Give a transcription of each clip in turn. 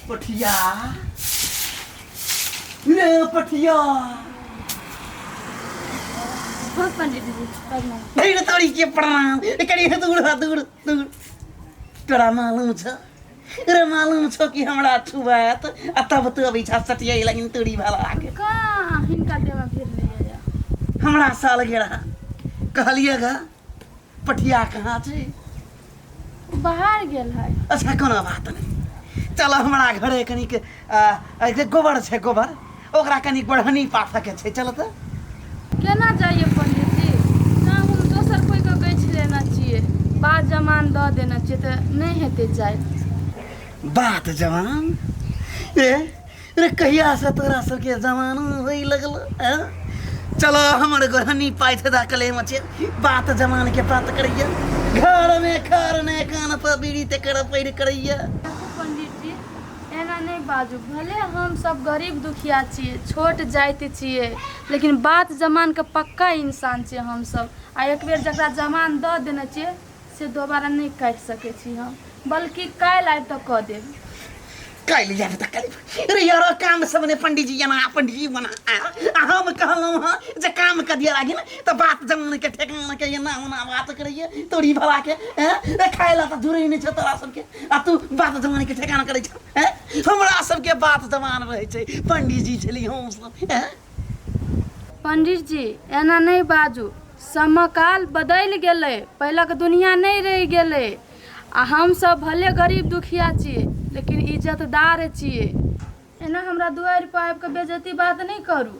पठिया रे पठिया। हो पंडित जी, प्रणाम। भैर तोरी के प्रणाम। करी दूर दूर दूर। तोरा मालूम छ रे, मालूम छो कि हमरा छुआत आ तब तू अबै छा सटियाई लगिन तोरी भला के। कहाँ हिनका देह में भिड़ नहीं आया। हमरा साल गेरा कहलिए गा, पठिया कहाँ छै? बाहर गेल है। अच्छा, कोनो बात नहीं, चलो हमरा घरे कनिक जे गोबर छै गोबर, ओकरा कनिक बढ़नी पाथऽ के छै, चल तऽ। केना जाइए पंडित जी? ना हम दोसर कोई के गछि लेने छियै, बात जमान दऽ देने छियै, तऽ नहि हेतै जाय। बात जवान ए रे, कहिया से तोरा सबके जमाना होइ लगल? हैं? चलो हमर गोरहनी पाइथ दा कले मचे बात जमान के बात करैया, घर में खर ने कान पर बीड़ी तेकर पैर करैया। देखू पंडित जी, एना नहि बाजू। भले हम सब गरीब दुखिया छियै, छोट जाति छियै, लेकिन बात जमानके पक्का इंसान छियै हमसब। आ एक बेर जकरा जमान दऽ देने छियै से दोबारा नहि काटि सकै छी हम, बल्कि काल्हि आबि तऽ कऽ देब। काल्हि जायब तऽ काल्हि रे यारो, काम सब ने पंडीजी एना पंडीजी बना आ हम कहलहुँ हँ जे काम कऽ दिअ लागी ने तऽ बात जमान के ठेकान के एना ओना बात करैए तोरी भला के। हैं रे, खाय ला तऽ जुड़ै नहि छौ तोरा सबके आ तू बात जमान के ठेकान करै छौ? हैं, हमरा सबके बात जमान रहै छै, पंडीजी छली हम सब। हैं पंडित जी, एना नहि बाजू। समकाल बदलि गेलै, पहिलक दुनिया नहि रहि गेलै। आ हमसब भले गरीब दुखिया छियै, लेकिन इज्जतदार छियै। एना हमरा दुआरि पर आबि कऽ बेइज्जती बात नहि करू।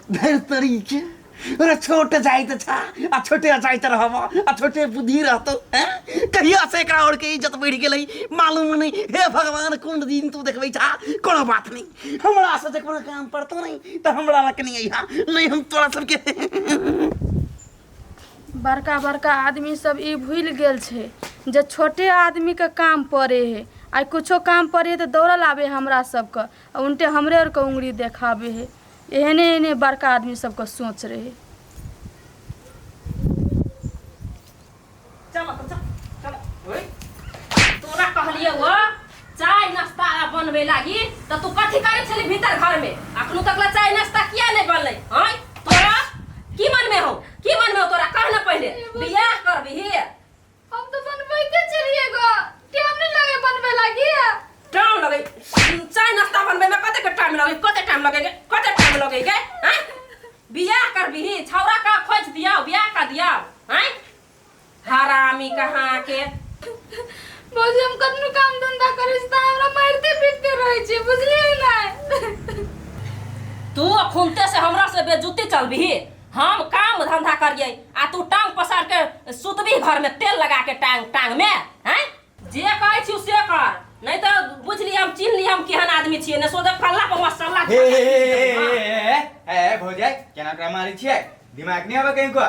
धरि तरीके अरे, छोट जाइत छा आ छोटे जाइत रहब आ छोटे बुद्धि रहतो। हैं, कहिया से एकरा और के इज्जत बढ़ि गेलै मालूम नहीं। हे भगवान, कोन दिन तू देखबै छा? कोनो बात नहीं, हमरा से जे कोनो काम पड़तो नहीं तऽ हमरा लग नहीं अइहा, नहीं हम तोरा सबके। बड़का बड़का आदमी सब ई भूलि गेल छै जे छोटे आदमीके काम पड़े है। आइ कुछो काम पड़े है तऽ दौड़ल आबे हमरा सबके आ उनटे हमरे आरके उंगली देखाबे है। एहने एहने बड़का आदमी सबके सोच रहे। चल चल चल। ओए, तोरा कहलिए वो चाय नाश्ता बनबे लागी त तू कथी करै छली भीतर घर में? अखनो तक ला चाय नाश्ता किया नहीं बनलै? आय, तोरा की मन में हो, की मन में हो तोरा? कह न पहले, बियाह करबिही? हम तो बनबैते छलिए गो, टाइम नहीं लगे बनबे लागी। टाइम लगे चाय नाश्ता बनबे में? कते के टाइम लगे? कते टाइम लगे? कते टाइम लगे गे? आय, बियाह करबिही? छौरा का खोज दियाओ, बियाह कर दियाओ। आय, हरामी कहाँ के। भौजी, हम कतनो काम धंधा करै छी तऽ हमरा मारिते पीटते रहै छी, बुझलियै ने? तू अखुनते से हमरा से बेजुती चलबिही? हम काम धंधा करियै आ तू टांग पसार के सुतबी घर में तेल लगा के टांग टांग में? हैं, जे कहै छी से कर, नहीं तो बुझली हम चिन्ह ली हम केहन आदमी छियै ने सोझे फल्ला पर मसल्ला। हे हे हे हे हे, भौजाई, केना ओकरा मारै छियै? दिमाग नहि आबै कहीं को?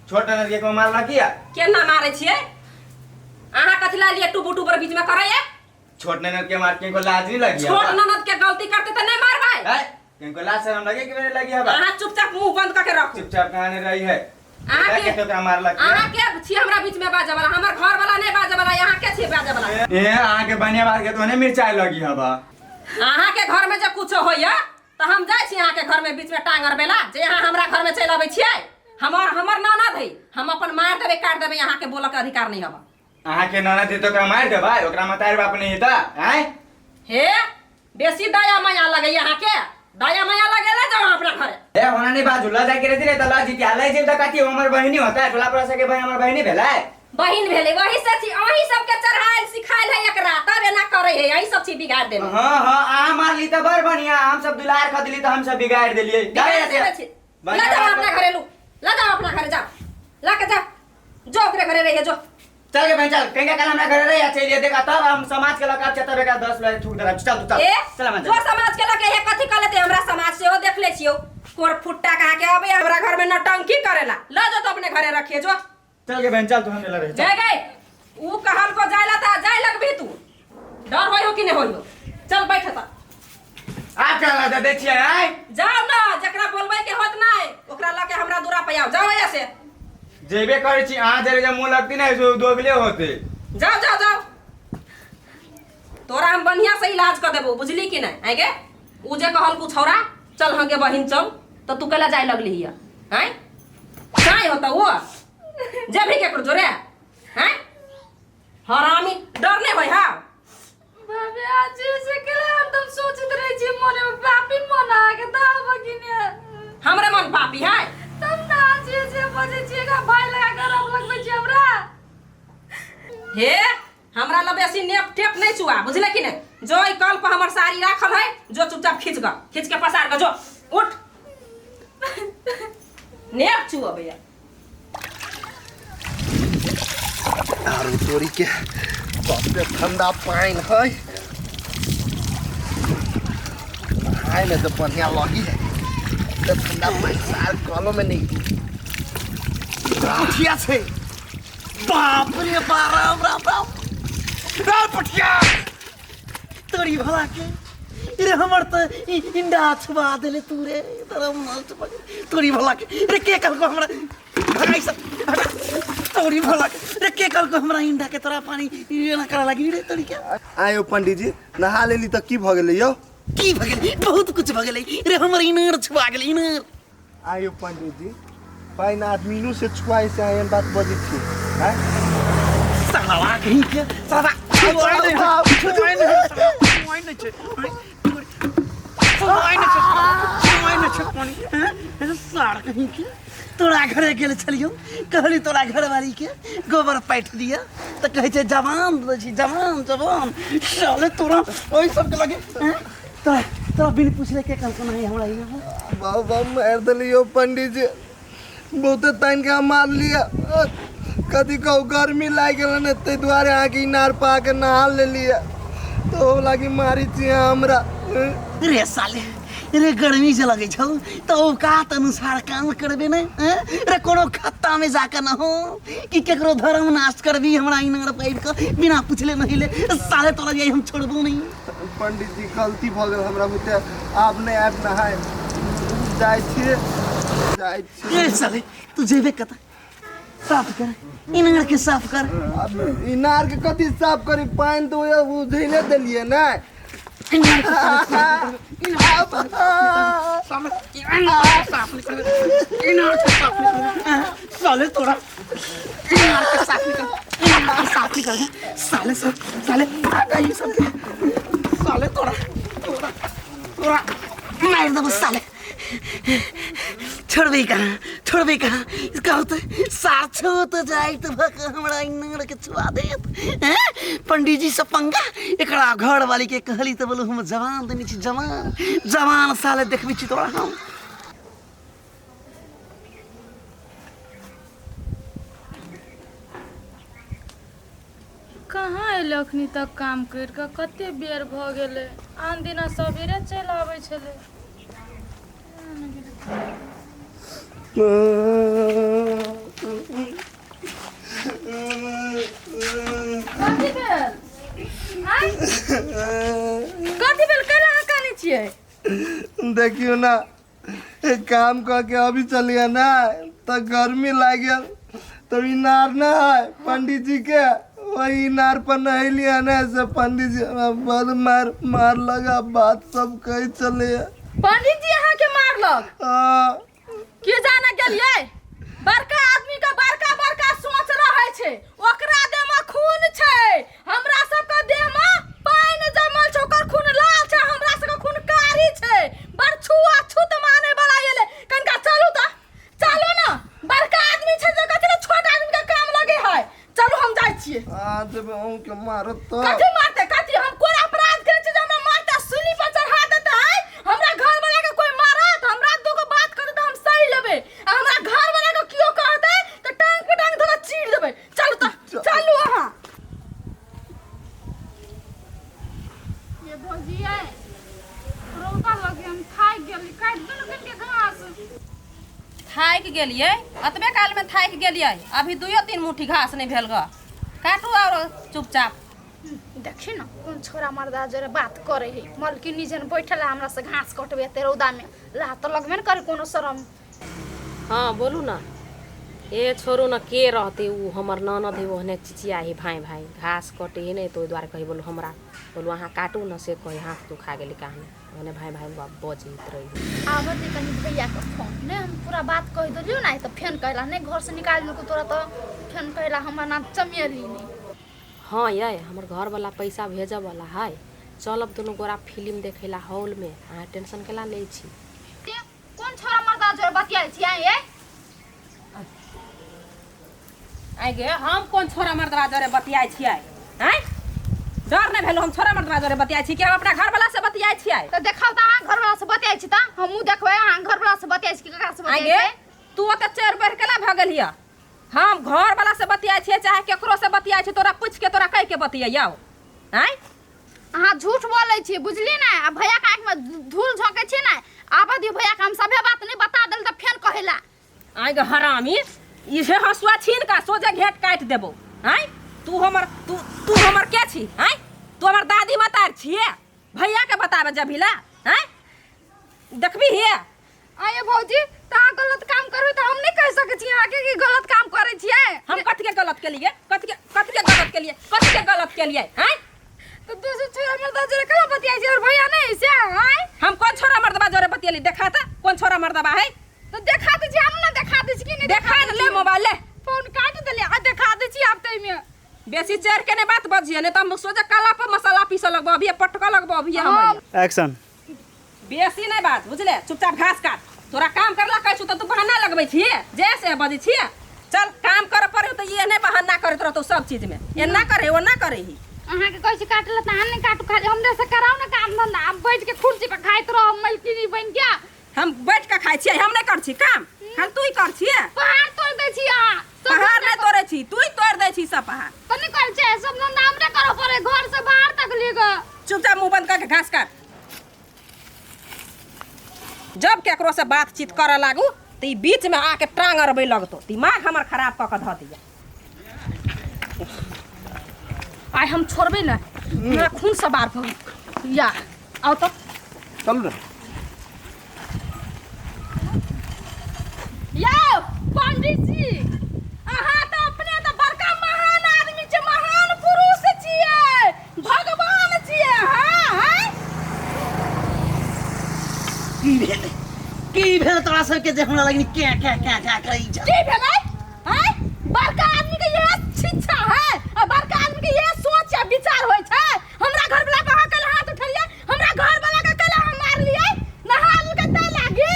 छोट ननद के को मारला किया? केना मारै छियै? अहाँ कथी ला लिए टुबु टुबर बीच में करैया? छोट ननद के मार के को लाज नहीं लगी? छोट ननद के गलती करते त नहीं मारबै? है, कहीं को लाज शर्म लगे कि मेरे लगी हवा? अहाँ चुपचाप मुंह बंद करके रखू। चुपचाप कहाँ नहीं रही है? अहाँ के के ओकरा मारला किया? अहाँ के छी हमरा बीच में बाजे वाला? हमर घर वाला नहीं बाजे वाला, यहाँ के छी बाजे वाला? ए, अहाँ के बनिया बात के तो नहीं मिर्चाई लगी हवा। अहाँ के घर में जब कुछ होइया त हम जाइ छी अहाँ के घर में बीच में टांग अड़बेला? जे अहाँ हमरा घर में चलि अबै छियै, हमर हमर ननद है, हम अपन मार देबै, काट देबै, अहाँ के बोलऽ के अधिकार नहीं हवा। अहाँ के ननद है तो ओकरा मार देबै? ओकरा मतार बाप नहीं हेता? आय, हे, बेसी दया माया लगैया अहाँ के, दया माया लगेला, जाओ अहाँ अपना घरे। ए, होना नहीं बाजू, ल जाके रहती रे त ल जीती ल जेब त कथी हमर बहिनी होता है? टोला पड़ोस के बहिन हमर बहिनी भेलै। बहिन भेलै, वही से छी, अहीं सबके चढ़ायल सिखायल है एकरा, तब एना करै है, अहीं सब छी बिगाड़ देने। हाँ हाँ, अहाँ मारली त बड़ बढ़िया, हम सब दुलार ख देली त हम सब बिगाड़ देलियै। बिगाड़ देने छी। ल जाओ अपना घरे, लू ल जाओ अपना घरे, जाओ ल के जाओ, जो ओकरे घरे रहिए जो। चल के बहन चल, कहीं कल हमरा घरे रही चलिए देखा, तब हम समाज के लगा तब एकरा 10 बजे थूक देला। चल तू चल। ए, चल हम जो समाज के लगे है कथी कर लेते? हमरा समाज से हो देख ले छियो, कोर फुट्टा कहा के अबे हमरा घर में नौटंकी करेला। ल जो तो अपने घरे रखिए जो। चल के बहन चल, तू हम रहे चल। जाय गए, ऊ कहल को जायला ता जाय लगबी तू, डर होय हो कि नहीं होय हो? चल बैठ त। आ चल दे दे छियै। आय जाओ ना, जकरा बोलबै के होत नहीं ओकरा लके हमरा दूरा पे आओ, जाओ यहाँ से। जेबे करै छी, अहाँ जरे जे मुँह लगती ने सो दोगले होते। जाओ जाओ जाओ। तोरा हम बढ़िया से इलाज कर देबो बुझली कि नहीं आय गे उ जे कहल कुछ छौड़ा चल हाँ गे बहिन चल तो तू कैला जाय लगली हिया आय काय होता वो जेबही केकरो जोरे हैं हरामी डर नहीं होय हा भाभी आज से के हरदम सोचैत रहै छी मने में पापी मन अहाँके दाह बगिने हमरे मन पापी है तब ने आज से बजै छी एकरा भाई लगा के रब लगबै छी हमरा हे हमरा लग बेसी नेप टेप नहीं चुआ बुझले कि नहीं जो ई कल पर हमर साड़ी राखल है जो चुपचाप खींच ग खींच के पसार ग जो उठ नेप चुआ भैया आरो तोरी के कते ठंडा पानि है नहाय में तो बढ़िया लगी है तो ठंडा पानि सार कलो में नहीं पुठिया छै बाप रे बाप राम राम राम राम पुठिया तोरी भला के रे हमर त इंडा छुबा देले तू रे तोरा मस्त तोरी भला के रे के कहलको हमरा भगाई सब हटा तोरी भला के रे के कहलको हमरा इंडा के तोरा पानी एना करा लागी रे तोरी के आयो पंडीजी नहा लेली तऽ की भऽ गेलै यौ की भऽ गेलै बहुत कुछ भऽ गेलै रे हमर इनार छुबा गेलै इनार आयो पंडीजी पानि आदमीनो से छुआइ से एहन बात बजै छियै आँय साला कहीं के साला छुआइ नहि छुआइ नहि छुआइ नहि छै छुआइ नहि छै छुआइ नहि छै पानि हैं सार कहीं के तोरा घरे गेल छलियौ कहली तोरा घरवाली के गोबर पाटि दिअ तऽ कहै छै जवान दै छी जवान जवान साले तोरा ओहि सबके लगे हैं? तोरा तोरा बिन पुछले के कहलको नहीं हमरा यहाँ बाबा मारि देलियौ पंडीजी बहुते तानि के हम मार लिअ कथी कहू गर्मी लागि गेल ने ताहि दुआरे अहाँके इनार पा के नहा लेलियै तऽ ओ लागी मारै छी अहाँ हमरा रे साले रे गर्मी जे लगै छौ तऽ औकात अनुसार काम करबे ने हैं? रे कोनो खत्ता में जाके न हो कि केकरो धर्म नाश करबी हमरा इनार पर आबि कऽ बिना पुछले नहीं ले साले तोरा जाई हम छोड़बो नहीं पंडित जी गलती भऽ गेल हमरा बुते आब नहि आयब नहाय जाइ छियै जाइ छियै रे साले तू जेबे कतऽ साफ कर इनार के साफ कर आब इनार के कथी साफ करी पानि तऽ ओहे उझैले देलियै ने इनार के साफ कर साले इनार के साफ नहीं कर इनार के साफ नहीं कर साले तोरा इनार के साफ नहीं कर इनार के साफ नहीं कर साले सब साले हटा ये सब के साले तोरा तोरा तोरा मार देबो साले छोड़बे कहाँ छोड़बे कहाँ कहू तऽ साक्षो तऽ जाइत भक हमरा इनार के छुआ देत हैं पंडीजी से पंगा एकरा घर वाली के कहली तऽ बोलू हम जवान देने छी जवान जवान साले देखबै छी तोरा हम कहाँ एलै अखनी तक काम करि कऽ कते बेर भऽ गेलै आन दिना सबेरे चलि आबै छलै कथी भेल आँय? कथी भेल कैला अहाँ कानै छियै देखियौ ने एक काम कऽ के अभी चलिए ना तऽ गर्मी लागि गेल तब इनार ना है पंडित जी के वही इनार पर नहेलिए ना से पंडित जी हमरा बड़ मार मार लगा बात सब कही चले पंडित जी अहाँके मारलक हाँ के जाने गेलियै बड़का आदमी के बड़का बड़का सोच रहै छै ओकरा देह में खून छै हमरा सबके देह में पानि जमल छै ओकर खून लाल छै हमरा सबके खून कारी छै बड़ छुआ छूत माने वाला एलै कनिका चलू तऽ चलू ने बड़का आदमी छै जे कथी लए छोट आदमी के काम लगे है चलू हम जाइ छियै आ जब अहूँ के मारत तऽ कथी मारते कथी हम कोन अपराध करै छी जे हमरा मारते सूली पर चढ़ा देते है हमरा घर वाला के कोई मारत हमरा दूगो बात करते तऽ हम सही लेबै आ हमरा घर वाला के कियो कहते तऽ टांग पे टांग धऽ के चीर देबै चलू तऽ चलू अहाँ ये भौजी ये रौदा लगे हम थाकि गेली काटि दू ने कनिके घास थाकि गेलियै एतबे कालमे थाकि गेलियै अभी दुइयो तीन मुट्ठी घास नहि भेल गऽ काटू आओर चुपचाप देखी ना कोन छोरा मर्दा जरे बात करे है मलकिनी जन बैठल है हमरा से घास कटबे एते रौदा में लाह तो लगबे न करे कोनो शरम हँ बोलू ने ए छोड़ू न के रहते उ हमर ननद है ओहने चिचिया है भाई भाई घास कटे है नहीं तो ओहि दुआरे कही बोलू हमरा बोलू अहाँ काटू न से कही हाथ दुखा गेलै कहानी ओहने भाई भाई बजैत रही। आबत है कनी भैया के फोन नहीं, हम पूरा बात कह देलियो ना तो फेन कहला नहीं घर से निकाल देलको तोरा, तो फेन कहला हमर नाम चमेली नहीं। हाँ ये हमर घरवाला पैसा भेजऽ वाला है, चलब दुनू गोरा फिल्म देखे ला हॉल में, अहाँ टेंशन केला लै छी। कोन छोरा मर्दा जोर बतियाइ छी आइ ये? आइ गे हम कोन छोरा मर्दवा जोरे बतियाइ छियै? आँय डर नहि भेलो हम छोरा मर्दवा जोरे बतियाइ छी कि हम अपना घरवाला से बतियाइ छियै? तऽ देखाउ तऽ अहाँ घरवाला से बतियाइ छी तऽ हमहूँ देखबै अहाँ घरवाला से बतियाइ छी कि ककरा से आइ बतियाइ गे छी। तू ओतऽ चोर बढ़ि केला भऽ गेलिह? हम घरवाला से बतियाइ छियै चाहे केकरो से बतियाइ छी, तोरा पूछि के तोरा कहि के बतियैयौ? आँय अहाँ झूठ बोलै छी बुझलियै ने, आ भैया के आँखिमे धूल झोंकै छी ने। आबऽ दियौ भैया के, हम सभे बात नहि बता देल तऽ फेन कहैला। आँय गे हरामी, इहे हँसुआ छीन कऽ सोझे घेंट काटि देबौ। आँय तू हमर तू तू हमर के छी? आँय तू हमर दादी मतार छियै? भैया के बताबे जभिला? आँय देखबी हे। आये भौजी तऽ अहाँ गलत काम करबै तऽ हम नहि कहि सकै छी अहाँके कि गलत काम करै छियै। हम कथी के गलत केलियै? कथी के कथी के गलत केलियै? कथी के गलत केलियै? आँय तऽ दोसर छोरा मर्दा जोरे केना बतियाइ छै और भैया नहि से? आँय हम कोन छोरा मर्दबा जोरे बतियली? देखा तऽ कोन छोरा मर्दबा है? तऽ देखा दै छी हम ने, देखा दै छी कि नहि? देखा ने ले मोबाइल ले। फोन काटि देलियै आ देखा दै छी आब ताहिमे। बेसी चढ़ के नहीं बात बजिए, नहीं तो हम सोचे काला पर मसाला पीसे लगबो अभी, पटका लगबो अभी हम। एक्शन। बेसी नहीं बात बुझले, चुपचाप घास काट। तोरा काम करला कहै छु तऽ तू बहाना लगबै छियै, जे से बजै छियै। चल काम करे पड़े तऽ ये नहीं बहाना करैत रहतौ सब चीज में, एना करे ओना करे ही। अहाँके कहै छी काटले तऽ अहाँ नहि काटू, खाली हमरे से कराउ ने काम धंधा। आब बैठ के कुर्सी पर खाइत रहब मलकिनी बनि के। हम बैठ के खाइ छियै, हम नहि कर छी काम, खाली तू ही कर छियै। पहाड़ तोड़ दै छी अहाँ। पहाड़ नहि तोड़ै छी, तू ही तोड़ दै छी सब पहाड़। तऽ नहि करै छै सब धंधा हमरे करऽ पड़े, घर से बाहर तक ले गऽ। चुपचाप मुंह बंद करके घास काट। जब केकरो से बातचीत करऽ लागू तऽ ई बीच में आके टांग अड़बै लगतो, दिमाग हमर खराब कऽ के धऽ दिया। आइ हम छोड़बै ने, हमरा खून सवार भऽ गेल। या आउ तऽ चलू ने। यौ पंडित जी, अहाँ तऽ अपने तऽ बड़का महान आदमी छियै, महान पुरुष छियै, भगवान छियै अहाँ। हैं? की भेल, की भेल तोरा सबके जे हमरा लगनी क्या क्या क्या क्या करै छ? की भेलै? हैं? बड़का आदमी के इएह शिक्षा है आ बड़का आदमी के इएह सोच आ विचार होइ छै। हमरा घर वाला पर अहाँ काल्हि हाथ उठेलियै, हमरा घर वाला के काल्हि अहाँ मारलियै, नहा लेलकै तै लागी।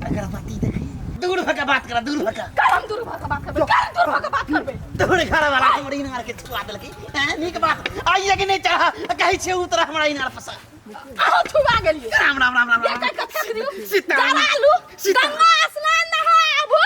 अगरबत्ती देखी, दूर भऽ के बात कर, दूर भऽ के। कर हम दूर भऽ के बात करबै, कर दूर भऽ के बात करबै। दूर घर वाला हमर इनार के छुआ देलकै। हैं, नीक बात आइए कि नहीं चढ़ा कहै छै उतरा हमरा इनार पर। अहाँ छुआ गेलियै। राम राम राम राम ये राम। कहि कऽ फेंक दियौ। सीताराम। जरा लू, सीताराम। गंगा स्नान नहा आबू।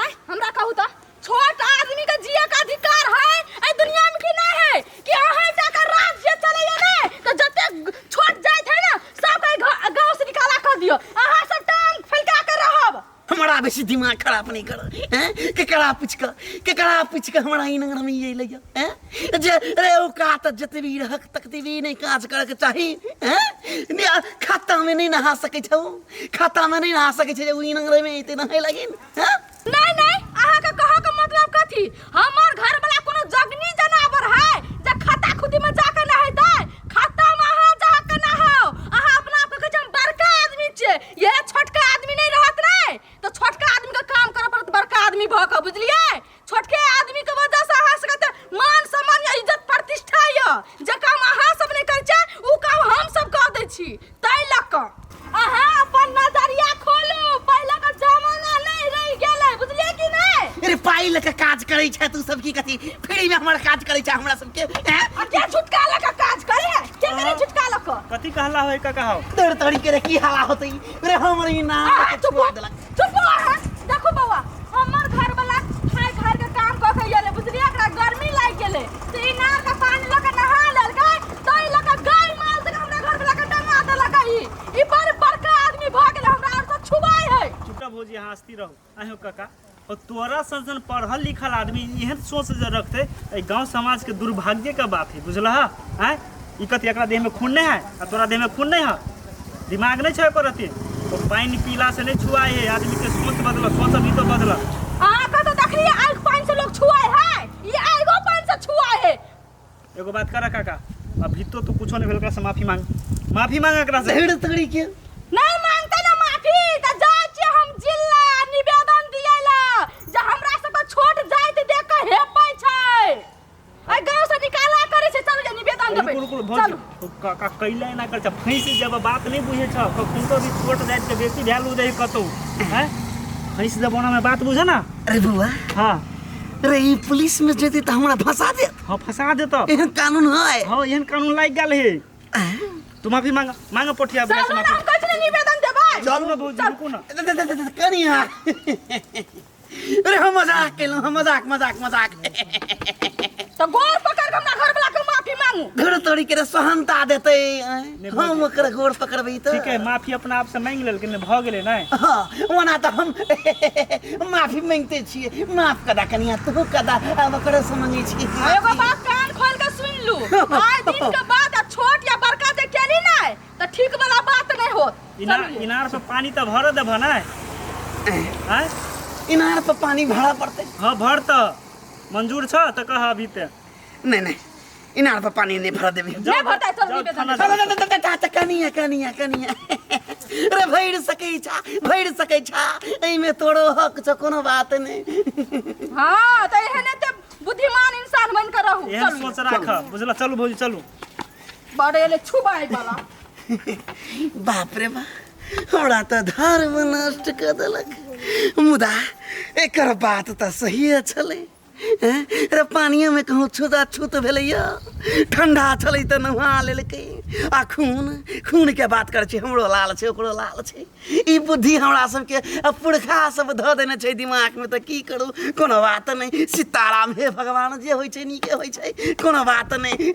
आँय, हमरा कहू तऽ छोट आदमी के जिए के अधिकार है एहि दुनिया में कि नहीं है? कि अहाँ टा के राज्य चलैया ने तऽ जते छोट जाइत है ने सबके गाँव से निकाला कर दियौ, अहाँ सब टांग फैलका के रहब। हमरा बेसी दिमाग खराब नहीं कर। हैं, केकरा पूछ के, केकरा पूछ के हमरा इनार में ये लैया? हैं, जे रे औकात जतबी रहक तकतबी नहीं काज करे के चाही। हैं, ने खाता में नहीं नहा सकै छौ, खाता में नहीं नहा सकै छै जे उ इनार में एते नहाय लागिन। हैं? नहीं नहीं, अहाँ के कहऽ के मतलब कथी? हमर घर वाला कोनो जगनी जनावर है जे खाता खुदी में जाके नहेतै? खाता में अहाँ जाके नहाओ। अहाँ अपना आप के कहै छी हम बड़का आदमी छियै, ये छोटका आदमी नहीं रहत ने तऽ छोटका आदमी के काम करऽ पड़त बड़का आदमी भऽ कऽ, बुझलियै? छोटके आदमी के वजह से अहाँ सबके तऽ मान सम्मान या इज्जत प्रतिष्ठा यऽ, जे काम अहाँ सब नहि करै छियै उ काम हम सब कऽ दै छी। ताहि लऽ कऽ अहाँ अपन नजरिया खोलू, पहिले के जमाना नहीं रहि गेलै, बुझलियै कि नहि? अरे पाइ लऽ के काज करै छै तू सब की कथी फ्री में हमर काज करै छै हमरा सबके? हैं? आ के झुटका लऽ कऽ काज करै है? के करै झुटका लऽ कऽ? कथी कहला होय काका हौ? तोर तोरी के रे की हाला होतै रे, हमर इनार अहाँ के चुप छुआ देलक। चुप हो अहाँ। देखू बौआ, हमर घर वाला खाय खाय के काम कऽ के एलै, बुझलियै? एकरा गर्मी लागि गेलै तऽ इनार के पानी लऽ के नहा लेलकै, ताहि लऽ के गाय माल तक हमरा घर वाला के डंगा देलक। ई बड़ बड़का आदमी भऽ गेलै, हमरा आर से छुबाइ है। चुप रह भौजी, अहाँ अस्थिर रहू। अहियो काका, और तोरा सन सन पढ़ल लिखल आदमी एहन सोच जे रखते एहि गांव समाज के दुर्भाग्य के बात है, बुझलह? आँय ई कथी एकरा देह में खून नहीं है आ तोरा देह में खून नहीं है? दिमाग नहीं छै एकर अथी? ओ पानि पीला से नहीं छुआए है आदमी के, सोच बदल, सोच अभी तो बदल। अहाँ लिए आगि पानि से लोग छुआय है, ई आगिओ पानि से छुआय है। एगो बात कर काका, अभी तो तू कुछो नहीं भेल, ओकरा से माफी मांग, माफी मांग एकरा से। धीड़ तगड़ी के नहीं मांगते ना माफी त जाइ छियै हम जिला निवेदन दियै ला जे हमरा सबके छोट जाति देख के हेपै छै, एहि गाँव से निकाला करै छै। चलू जे निवेदन देबै। रुकू रुकू। चलू। भौजी काका कैला एना कर छ, फंसि जब बात नहीं बुझे छ, कखन तो भी छोट जाति के बेसी वैल्यू दे कतौ हैं, फंसि जब ओना में बात बुझे ना। अरे बउआ। हाँ। अरे ई पुलिस में जेती त हमरा फंसा देत। हाँ फंसा देत। एहन कानून है। हाँ एहन कानून लागि गेल है। तू माफी मांग, मांग पोठिया भैया से चलू ना, माफी। हम कहै छी ने निवेदन देबै। चलू ना भौजी, रुकू ना। कनिया अरे हम मजाक केलहुँ, हम मजाक मजाक मजाक। तो गोर पकड़ के हमरा घर वाला के माफी मांगू। घर तोड़ी के सहनता देतै, हम ओकर गोर पकड़बै त। ठीक है, माफी अपना आप से मांगि लेलखिन, भऽ गेलै नै। हाँ, ओना तऽ हम माफी मांगिते छियै, माफ कदा कनिया, तू कदा, आब ओकरो से मांगै छी। एगो बात कान खोल के सुन लू, आइ दिन के बाद आ छोट या बड़का जे केली नै त ठीक वाला बात नै होत। इनार से पानी तऽ भरऽ देबह नै? आँय? इनार पर पानी भरऽ पड़तै। हाँ भर तऽ मंजूर छ तऽ कह अभी ते। नहीं नहीं, इनार पर पानी नहीं भर देबी। नहीं भरतै, चल जाओ, निवेदन थाना देबै। जाओ। कनिया कनिया कनिया रे भरि सकै छा, भरि सकै छा, एहिमे तोरो हक छौ, कोनो बात नहि। हाँ तऽ एहने तऽ बुद्धिमान इंसान बनि कऽ रहू। एहन चलू। सोच राख, बुझल? चलू भौजी चलू। बड़ एलै छुबाय वाला। बाप रे बा, हमरा तऽ धर्म नष्ट कऽ देलक। मुदा एकर बात तऽ सहिए छलै। हैं? रे पानिए में कहूँ छूता छूत भेलैया, ठंडा छलै तऽ नहा लेलकै। आ खून खून के बात करै छै, हमरो लाल छै ओकरो लाल छै। ई बुद्धि हमरा सबके पुरखा सब धऽ देने छै दिमागमे, तऽ की करू, कोनो बात नहि। सीताराम, हे भगवान, जे होइ छै नीके होइ छै, कोनो बात नहि।